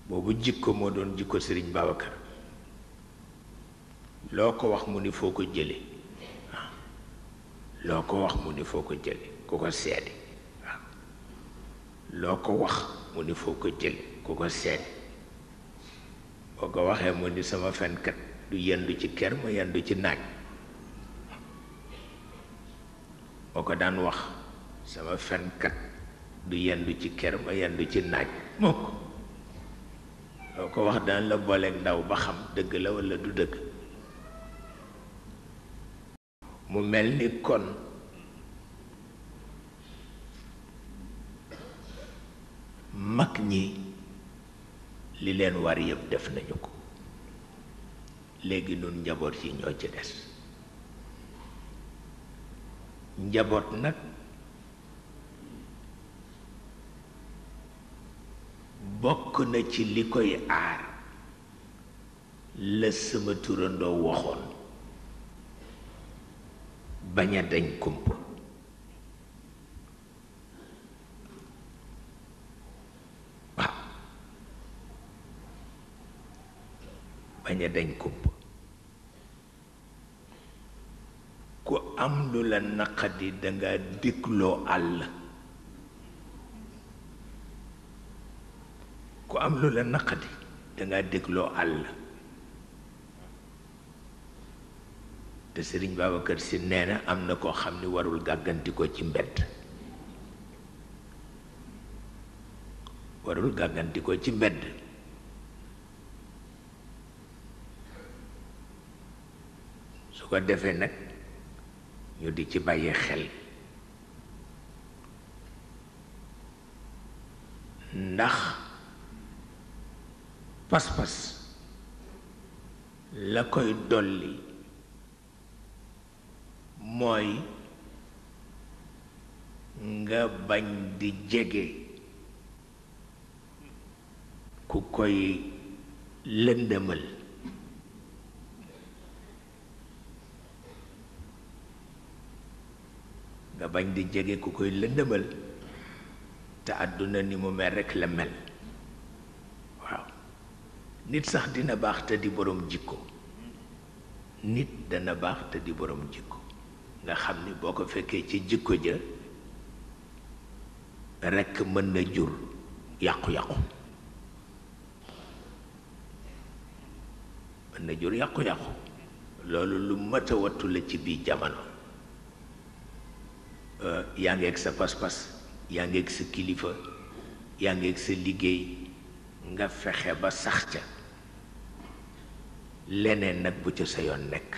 boobu jikko moo doon jikko Sëriñ Babacar loo ko wax mu ni foo ko jële waaw loo ko wax mu ni foo ko jële ku ko seede waaw loo ko wax mu ni foo ko jële ku ko seede boo ko waxee mu ni sama fenkat du yendu ci ker ma yendu ci naaj boo ko daan wax sama fenkat du yendu ci ker ma yendu ci naaj moo ko loo ko wax daan la booleeg ndaw ba xam dëgg la walla du dëgg mu mel ni kon mag ñi li leen war yëpp def nañu ko léegi nun njaboot yi ñoo ci des njaboot nag bokk na ci li koy aar la sama turandoo waxoon bañ a dañ kumpa waaw bañ a dañ kumpa ku am lu la naqadi danga dégloo àll ku am lu la naqadi danga dégloo àll te Sëriñ Babacar Si nee na am na koo xam ni warul gàgganti ko ci mbedd warul gàgganti ko ci mbedd su ko defee nag ñu di ci bàyyi xel ndax pas-pas la koy dolli mooy nga bañ di jege ku koy lëndëmal nga bañ di jege ku koy lëndëmal te àdduna ni mu mel rekk la mel waaw nit sax dina baax te di boroom jikko nit dana baax te di boroom jikko nga xam ni boo ko fekkee ci jikko ja rekk mën na jur yàqu-yàqu mën na jur yàqu-yàqu loolu lu mat a wattu la ci biir jamono yaa ngi ak sa pas-pas yaa ngi ak sa kilifa yaa ngi ak sa liggéey nga fexe ba sax ca leneen nag bu ca sa yoon nekk